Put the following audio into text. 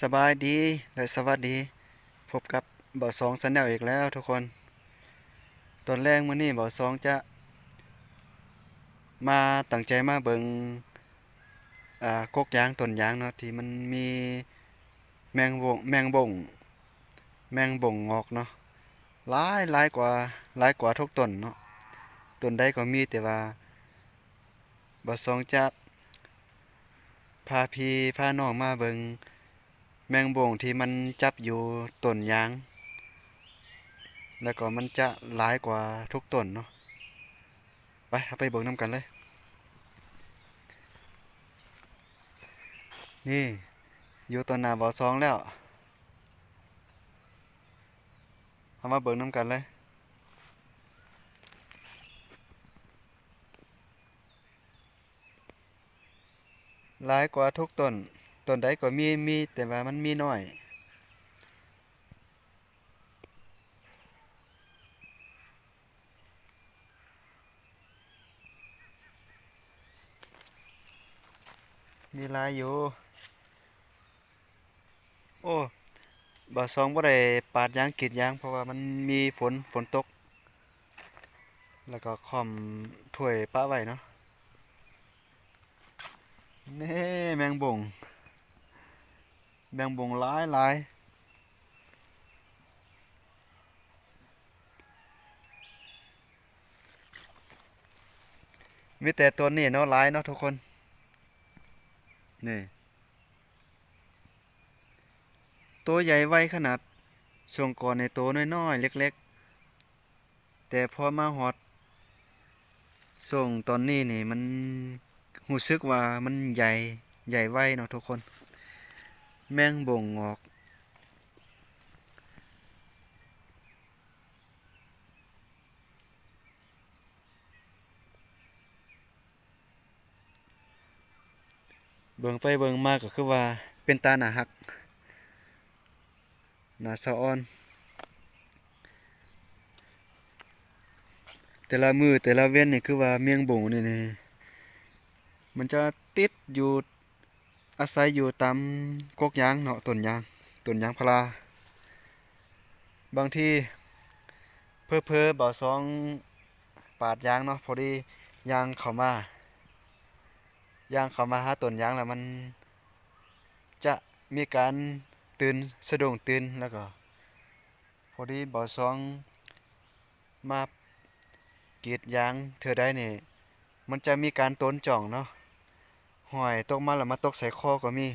ສະບາຍດີ ແລະ ສະຫວັດດີ ພົບກັບບ່າວສອງ Channel ອີກແລ້ວທຸກຄົນ. ຕອນແລງມື້ນີ້ບ່າວສອງຈະມາຕັ້ງໃຈມາເບິ່ງ ອ່າ ກົກຢາງ ຕົ້ນຢາງເນາະ ທີ່ມັນມີແມງບົງ ແມງບົງ ແມງບົງງອກເນາະ ຫຼາຍ ຫຼາຍກວ່າ ຫຼາຍກວ່າທຸກຕົ້ນເນາະ. ຕົ້ນໃດກໍມີ ແຕ່ວ່າບ່າວສອງຈະ ພາພີ່ພານ້ອງມາເບິ່ງແມງບົງທີ່ມັນຈັບຢູ່ຕົ້ນຢາງ ແລ້ວກໍມັນຈະຫຼາຍກວ່າທຸກຕົ້ນເນາະ. ໄປ ເຮົາໄປເບິ່ງນຳກັນເລີຍ. ນີ້ ຢູ່ຕໍ່ໜ້າບ່າວສອງແລ້ວ ເຮົາມາເບິ່ງນຳກັນເລີຍ. ຫຼາຍກວ່າທຸກຕົ້ນ ຕົ້ນໃດກໍມີ ມີ ແຕ່ວ່າມັນມີໜ້ອຍ ມີຫຼາຍຢູ່. ໂອ້ ບ່າວສອງບໍ່ໄດ້ປາດຢາງ ກຣີດຢາງ ເພາະວ່າມັນມີຝົນ ຝົນຕົກ ແລ້ວກໍຄ້ອມຖ້ວຍປະໄວ້ເນາະ. ນີ້ແມງບົງ ແມງບົງຫຼາຍໆ ມີແຕ່ຕົ້ນນີ້ເນາະ ຫຼາຍເນາະທຸກຄົນ. ນີ້ ໂຕໃຫຍ່ໄວຂະໜາດ ຊ່ວງກ່ອນນີ້ໂຕນ້ອຍໆ ເລັກໆ ແຕ່ພໍມາຮອດຊ່ວງຕອນນີ້ນີ້ ມັນຮູ້ສຶກວ່າມັນໃຫຍ່ ໃຫຍ່ໄວເນາະທຸກຄົນ. ແມງບົງງອກ ເບິ່ງໄປເບິ່ງມາກໍຄືວ່າເປັນຕາໜ້າຮັກ ໜ້າສະອອນ. ແຕ່ລະມື້ແຕ່ລະເວັນນີ້ ຄືວ່າແມງບົງນີ້ນີ້ ມັນຈະຕິດຢູ່ ອາໄສຢູ່ຕາມກົກຢາງເນາະ ຕົ້ນຢາງ ຕົ້ນຢາງພາລາ. ບາງທີເຜີໆບ່າວສອງປາດຢາງເນາະ ພໍດີຍ່າງເຂົ້າມາ ຍ່າງເຂົ້າມາຫາຕົ້ນຢາງແລ້ວ ມັນຈະມີການຕື່ນ ສະດຸ້ງຕື່ນ ແລ້ວກໍພໍດີບ່າວສອງມາກຣີດຢາງເທື່ອໃດນີ້ ມັນຈະມີການໂຕນຈ້ອງເນາະ ຫ້ອຍຕົກມາແລ້ວມາຕົກໃສ່ຄໍກໍມີ.